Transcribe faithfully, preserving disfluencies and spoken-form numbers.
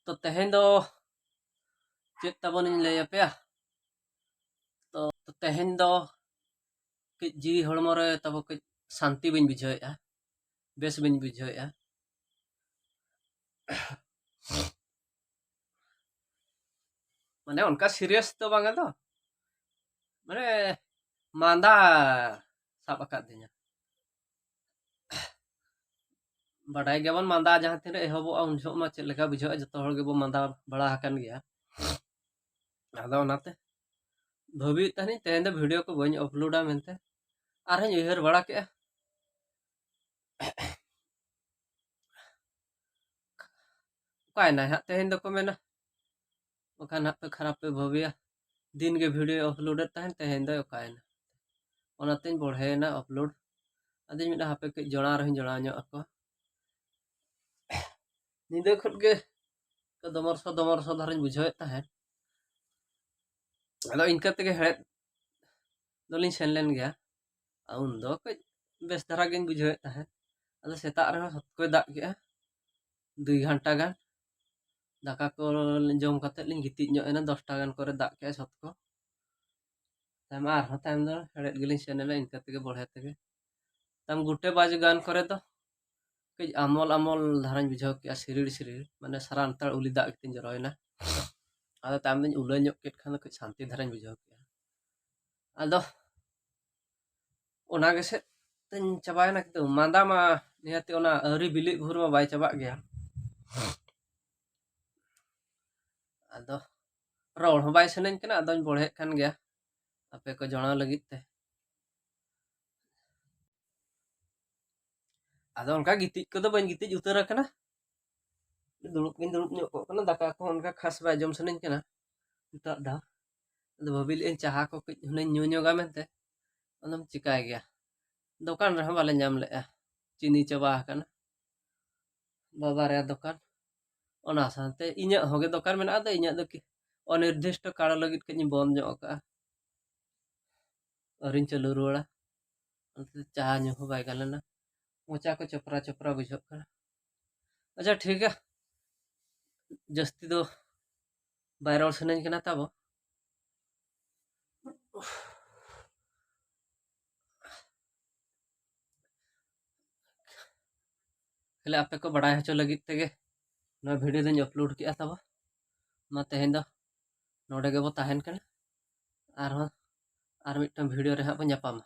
ᱛᱚ ᱛᱮᱦᱮᱧ ᱫᱚ ᱪᱮᱫ ᱛᱟᱵᱚᱱᱤᱧ ᱞᱟᱹᱭ ᱟᱯᱮᱭᱟ? ᱛᱚ ᱛᱮᱦᱮᱧ ᱫᱚ ᱠᱟᱹᱡ ᱡᱤᱣᱤ ᱦᱚᱲᱢᱚ ᱨᱮ ᱛᱟᱵᱚ ᱠᱟᱹᱡ ᱥᱟᱱᱛᱤ ᱵᱟᱹᱧ ᱵᱩᱡᱷᱟᱹᱣᱮᱫᱼᱟ, ᱵᱮᱥ ᱵᱟᱹᱧ ᱵᱩᱡᱷᱟᱹᱣᱮᱫᱼᱟ᱾ ᱢᱟᱱᱮ ᱚᱱᱠᱟ serious ᱫᱚ ᱵᱟᱝᱟ ᱫᱚ, ᱢᱟᱱᱮ ᱢᱟᱸᱫᱟ ᱥᱟᱵ ᱟᱠᱟᱫ ᱫᱤᱧᱟ᱾ ᱵᱟᱰᱟᱭ ᱜᱮᱭᱟᱵᱚᱱ ᱢᱟᱸᱫᱟ ᱡᱟᱦᱟᱸ ᱛᱤᱱᱨᱮ ᱮᱦᱚᱵᱚᱜᱼᱟ ᱩᱱ ᱡᱚᱦᱚᱜ ᱢᱟ ᱪᱮᱫ ᱞᱮᱠᱟ ᱵᱩᱡᱷᱟᱹᱜᱼᱟ, ᱡᱚᱛᱚ ᱦᱚᱲ ᱜᱮᱵᱚ ᱢᱟᱸᱫᱟ ᱵᱟᱲᱟ ᱟᱠᱟᱱ ᱜᱮᱭᱟ᱾ ᱟᱫᱚ ᱚᱱᱟᱛᱮ ᱵᱷᱟᱹᱵᱤᱭᱮᱫ ᱛᱟᱦᱮᱱᱤᱧ ᱛᱮᱦᱮᱧ ᱫᱚ video ᱠᱚ ᱵᱟᱹᱧ uploadᱟ ᱢᱮᱱᱛᱮ, ᱟᱨᱦᱚᱸᱧ ᱩᱭᱦᱟᱹᱨ ᱵᱟᱲᱟ ᱠᱮᱜᱼᱟ, ᱚᱠᱟᱭᱮᱱᱟᱭ ᱦᱟᱸᱜ ᱛᱮᱦᱮᱧ ᱫᱚᱠᱚ ᱢᱮᱱᱟ, ᱵᱟᱠᱷᱟᱱ ᱦᱟᱸᱜ ᱯᱮ ᱠᱷᱟᱨᱟᱯ ᱯᱮ ᱵᱷᱟᱹᱵᱤᱭᱟ, ᱫᱤᱱ ᱜᱮ video uploadᱮᱫ ᱛᱟᱦᱮᱱ, ᱛᱮᱦᱮᱧ ᱫᱚᱭ ᱚᱠᱟᱭᱮᱱᱟ? ᱚᱱᱟᱛᱮᱧ ᱵᱚᱲᱦᱮᱭᱮᱱᱟ upload᱾ ᱟᱫᱚᱧ ᱢᱮᱱᱟ ᱦᱟᱯᱮ ᱠᱟᱹᱡ ᱡᱚᱲᱟᱣ ᱨᱮᱦᱚᱸᱧ ᱡᱚᱲᱟᱣ ᱧᱚᱜ ᱟᱠᱚᱣᱟ᱾ ᱧᱤᱫᱟᱹ ᱠᱷᱚᱱ ᱜᱮ ᱫᱚᱢᱚᱨᱥᱚ ᱫᱚᱢᱚᱨᱥᱚ ᱫᱷᱟᱨᱟᱧ ᱵᱩᱡᱷᱟᱹᱣᱮᱫ ᱛᱟᱦᱮᱸᱫ᱾ ᱟᱫᱚ ᱤᱱᱠᱟᱹ ᱛᱮᱜᱮ ᱦᱮᱲᱦᱮᱫ ᱫᱚᱞᱤᱧ ᱥᱮᱱ ᱞᱮᱱ ᱜᱮᱭᱟ᱾ ᱟᱨ ᱩᱱᱫᱚ ᱠᱟᱹᱡ ᱵᱮᱥ ᱫᱷᱟᱨᱟ ᱜᱤᱧ ᱵᱩᱡᱷᱟᱹᱣᱮᱫ ᱛᱟᱦᱮᱸᱫ᱾ ᱟᱫᱚ ᱥᱮᱛᱟᱜ ᱨᱮᱦᱚᱸ ᱥᱚᱠᱛᱚᱭ ᱫᱟᱜ ᱠᱮᱜᱼᱟ, ᱫᱩᱭ ᱜᱷᱟᱱᱴᱟ ᱜᱟᱱ᱾ ᱫᱟᱠᱟ ᱠᱚ ᱡᱚᱢ ᱠᱟᱛᱮᱫ ᱞᱤᱧ ᱜᱤᱛᱤᱡ ᱧᱚᱜ ᱮᱱᱟ, ᱫᱚᱥᱴᱟ ᱜᱟᱱ ᱠᱚᱨᱮ ᱫᱟᱜ ᱠᱮᱜᱼᱟᱭ ᱥᱚᱠᱛᱚ᱾ ᱛᱟᱭᱚᱢ ᱟᱨᱦᱚᱸ ᱛᱟᱭᱚᱢ ᱫᱚ ᱦᱮᱲᱦᱮᱫ ᱜᱮᱞᱤᱧ ᱥᱮᱱ ᱮᱱᱟ, ᱤᱱᱠᱟᱹ ᱛᱮᱜᱮ ᱵᱚᱲᱦᱮ ᱛᱮᱜᱮ᱾ ᱛᱟᱭᱚᱢ ᱜᱩᱴᱮ ᱵᱟᱡᱮ ᱜᱟᱱ ᱠᱚᱨᱮ ᱫᱚ ᱠᱟᱹᱡ ᱟᱢᱚᱞ ᱟᱢᱚᱞ ᱫᱷᱟᱨᱟᱧ ᱵᱩᱡᱷᱟᱹᱣ ᱠᱮᱜᱼᱟ, ᱥᱤᱨᱤᱲ ᱥᱤᱨᱤᱲ, ᱢᱟᱱᱮ ᱥᱟᱨᱟ ᱱᱮᱛᱟᱨ ᱩᱞᱤ ᱫᱟᱜ ᱠᱟᱛᱮᱧ ᱡᱚᱨᱚᱭᱮᱱᱟ᱾ ᱟᱫᱚ ᱛᱟᱭᱚᱢ ᱫᱚᱧ ᱩᱞᱟᱹ ᱧᱚᱜ ᱠᱮᱫ ᱠᱷᱟᱱ ᱫᱚ ᱠᱟᱹᱡ ᱥᱟᱱᱛᱤ ᱫᱷᱟᱨᱟᱧ ᱵᱩᱡᱷᱟᱹᱣ ᱠᱮᱜᱼᱟ᱾ ᱟᱫᱚ ᱚᱱᱟ ᱜᱮᱥᱮ ᱛᱮᱧ ᱪᱟᱵᱟᱭᱮᱱᱟ, ᱠᱤᱱᱛᱩ ᱢᱟᱸᱫᱟ ᱢᱟ ᱱᱤᱦᱟᱹᱛᱤ ᱚᱱᱟ ᱟᱹᱣᱨᱤ ᱵᱤᱞᱤᱜ ᱵᱷᱳᱨ ᱢᱟ ᱵᱟᱭ ᱪᱟᱵᱟᱜ ᱜᱮᱭᱟ᱾ ᱟᱫᱚ ᱨᱚᱲ ᱦᱚᱸ ᱵᱟᱭ ᱥᱟᱱᱟᱧ ᱠᱟᱱᱟ, ᱟᱫᱚᱧ ᱵᱚᱲᱦᱮᱜ ᱠᱟᱱ ᱜᱮᱭᱟ᱾ ᱟᱯᱮ ᱠᱚ ᱡᱚᱲᱟᱣ ᱞᱟᱹᱜᱤᱫ ᱛᱮ᱾ ᱟᱫᱚ ᱚᱱᱠᱟ ᱜᱤᱛᱤᱡ ᱠᱚᱫᱚ ᱵᱟᱹᱧ ᱜᱤᱛᱤᱡ ᱩᱛᱟᱹᱨ ᱟᱠᱟᱱᱟ, ᱫᱩᱲᱩᱵ ᱜᱤᱧ ᱫᱩᱲᱩᱵ ᱧᱚᱜ ᱠᱚᱜ ᱠᱟᱱᱟ, ᱫᱟᱠᱟ ᱠᱚᱦᱚᱸ ᱚᱱᱠᱟ ᱠᱷᱟᱥ ᱵᱟᱭ ᱡᱚᱢ ᱥᱟᱱᱟᱧ ᱠᱟᱱᱟ ᱱᱤᱛᱚᱜ ᱫᱚ᱾ ᱟᱫᱚ ᱵᱷᱟᱹᱵᱤ ᱞᱮᱫᱟᱹᱧ ᱪᱟᱦᱟ ᱠᱚ ᱠᱟᱹᱡ ᱦᱩᱱᱟᱹᱧ ᱧᱩ ᱧᱚᱜᱟ ᱢᱮᱱᱛᱮ, ᱟᱫᱚᱢ ᱪᱤᱠᱟᱭ ᱜᱮᱭᱟ, ᱫᱚᱠᱟᱱ ᱨᱮᱦᱚᱸ ᱵᱟᱞᱮ ᱧᱟᱢ ᱞᱮᱜᱼᱟ, ᱪᱤᱱᱤ ᱪᱟᱵᱟ ᱟᱠᱟᱱᱟ ᱵᱟᱵᱟ ᱨᱮᱭᱟᱜ ᱫᱚᱠᱟᱱ᱾ ᱚᱱᱟ ᱥᱟᱶᱛᱮ ᱤᱧᱟᱹᱜ ᱦᱚᱸᱜᱮ ᱫᱚᱠᱟᱱ ᱢᱮᱱᱟᱜᱼᱟ, ᱟᱫᱚ ᱤᱧᱟᱹᱜ ᱫᱚ ᱠᱤ ᱚᱱᱤᱨᱫᱤᱥᱴᱚ ᱠᱟᱞ ᱞᱟᱹᱜᱤᱫ ᱠᱟᱹᱡ ᱤᱧ ᱵᱚᱱᱫ ᱧᱚᱜ ᱟᱠᱟᱜᱼᱟ᱾ ᱟᱹᱣᱨᱤᱧ ᱪᱟᱹᱞᱩ ᱨᱩᱣᱟᱹᱲᱟ, ᱚᱱᱟᱛᱮ ᱪᱟ ᱧᱩ ᱦᱚᱸ ᱵᱟᱭ ᱜᱟᱱ ᱞᱮᱱᱟ, ᱢᱚᱪᱟ ᱠᱚ ᱪᱚᱯᱨᱟ ᱪᱚᱯᱨᱟ ᱵᱩᱡᱷᱟᱹᱜ ᱠᱟᱱᱟ᱾ ᱟᱪᱪᱷᱟ ᱴᱷᱤᱠ ᱜᱮᱭᱟ, ᱡᱟᱹᱥᱛᱤ ᱫᱚ ᱵᱟᱭ ᱨᱚᱲ ᱥᱟᱱᱟᱧ ᱠᱟᱱᱟ ᱛᱟᱵᱚ᱾ ᱠᱷᱟᱹᱞᱤ ᱟᱯᱮ ᱠᱚ ᱵᱟᱲᱟᱭ ᱦᱚᱪᱚ ᱞᱟᱹᱜᱤᱫ ᱛᱮᱜᱮ ᱱᱚᱣᱟ ᱵᱷᱤᱰᱤᱭᱳ ᱫᱚᱧ ᱟᱯᱞᱳᱰ ᱠᱮᱜᱼᱟ ᱛᱟᱵᱚ᱾ ᱢᱟ ᱛᱮᱦᱮᱧ ᱫᱚ ᱱᱚᱰᱮ ᱜᱮᱵᱚ ᱛᱟᱦᱮᱱ ᱠᱟᱱᱟ᱾ ᱟᱨᱦᱚᱸ ᱟᱨ ᱢᱤᱫᱴᱟᱝ ᱵᱷᱤᱰᱤᱭᱳ ᱨᱮ ᱦᱟᱸᱜ ᱵᱚ ᱧᱟᱯᱟᱢᱟ᱾